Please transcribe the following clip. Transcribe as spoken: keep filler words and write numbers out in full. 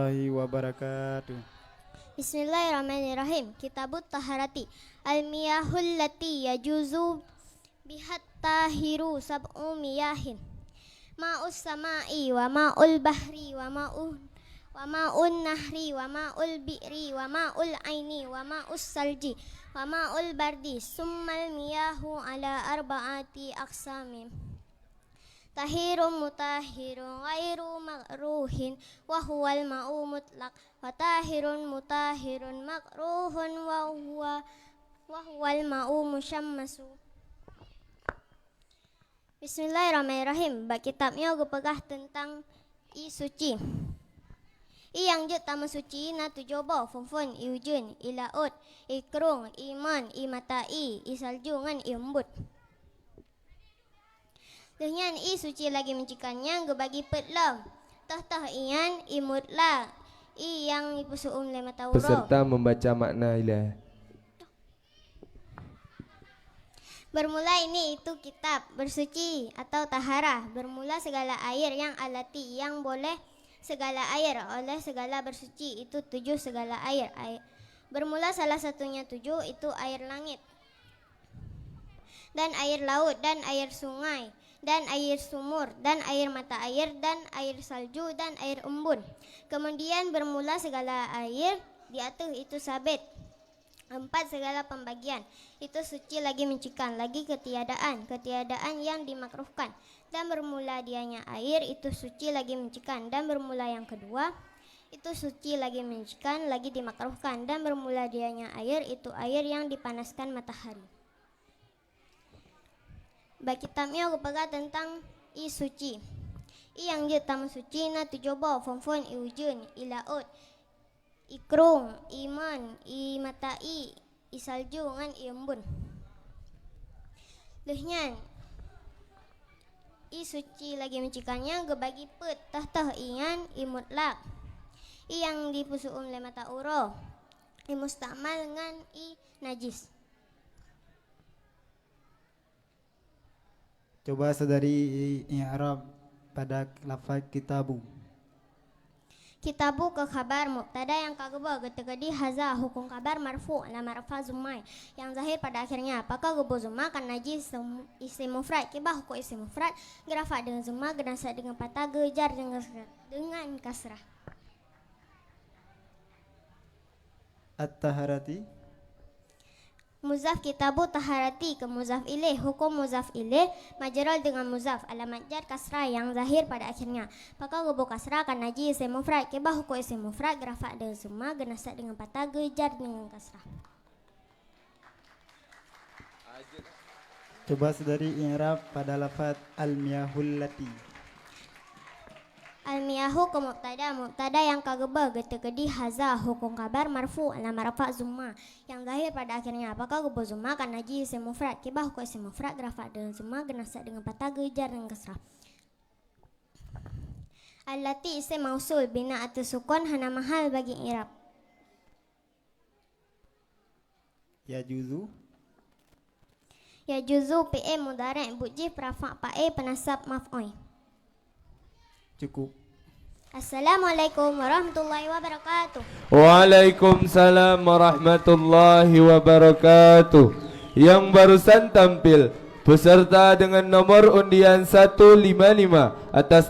Warahmatullahi wabarakatuh. Bismillahirrahmanirrahim. Kitabut Taharati. Al-miyahul lati yajuzu bihat tahiru sab'u miyahin. Ma'us sama'i wa ma'ul bahri wa ma'un, wa ma'un nahri wa ma'ul bi'ri wa ma'ul aini wa ma'us salji wa ma'ul bardi, summal miyahu ala arba'ati aqsamin. Tahirun mutahhirun ghairu makruhin wa huwal ma'u mutlaq, wa tahirun mutahhirun makruhun wa huwa, wa huwal ma'u musyammasu. Bismillahirrahmanirrahim. Bak kitab nyoe geupeugah teuntang ie suci. Ie nyang jeuet tameusuci na tujoh boh, phon-phon, ie ujeuen, ie laôt, ie krueng, ie mon, ie mata ie, ie salju ngon ie embun. Lheueh nyan ie suci lagée meucikan nyan geubagi peuet lom. Toh-toh ie nyan ie mutlak, ie nyang jipeusu'um lé mata uroe. Peserta membaca makna ilée. Bermula ini itu kitab bersuci atau taharah. Bermula segala air yang alati yang boleh segala air oleh segala bersuci itu tujuh segala air. Ai-, bermula salah satunya tujuh itu air langit, dan air laut, dan air sungai, dan air sumur, dan air mata air, dan air salju, dan air embun. Kemudian bermula segala air di ateueh itu sabit. Empat segala pembagian itu suci lagi mencikan, lagi ketiadaan, ketiadaan yang dimakruhkan. Dan bermula dianya air itu suci lagi mencikan, dan bermula yang kedua itu suci lagi mencikan, lagi dimakruhkan, dan bermula dianya air itu air yang dipanaskan matahari. Bak kitab nyoe geupeugah teuntang ie suci. Ie nyang jeuet tameusuci na tujoh boh, phon-phon, ie ujeuen, ie laôt, ie krueng, ie mon, ie mata ie, ie salju ngon ie embun. Lheueh nyan, ie suci lagée meucikan nyan geubagi peuet, toh-toh ie nyan ie mutlak, ie nyang jipeusu'um lé mata uroe, ie mustakmal ngon ie najis. Coba saudari i'rab pada lafaz kitabu. Kitabu keu khabar mubtada nyang ka geuboh, geuteukeudi haza, hukôm khabar marfu', alamat rafa' zummah nyang zahir pada akhirnya. Pakon geuboh zummah? Kareuna jih isim, isim mufrad, kiban hukôm isim mufrad, geurafa' deungon zummah, geunasab deungon fathah, geujar deungon, deungon kasrah. At-taharati. Muzaf, kitabu taharati keu muzaf ilaih, hukôm muzaf ilaih majrur deungon muzaf, alamat jar kasrah nyang zahir pada akhirnya. Pakon geuboh kasrah? Kareuna jih isim mufrad, kiban hukôm isim mufrad, geurafa' deungon zummah, geunasab deungon fathah, geujar deungon kasrah. Coba saudari i'rab pada lafaz al-miyahul lati. Al-miyahu keu mubtada, mubtada nyang ka geuboh, geuteukeudi haza, hukôm khabar marfu', alamat rafa' zummah nyang zahir pada akhirnya. Pakon geuboh zummah? Kareuna jih isim mufrad, kiban hukôm isim mufrad, geurafa' deungon zummah, geunasab deungon fathah, geujar deungon kasrah. Allati isim mausul, bina ateueh sukon, hana mahal bagi i'rab. Yajuzu. Yajuzu fi'il mudhari', buet jih peurafa' fa'il, peunasab maf'ul. Cukup. Assalamualaikum warahmatullahi wabarakatuh. Waalaikumsalam warahmatullahi wabarakatuh. Yang barusan tampil peserta dengan nomor undian satu lima lima atas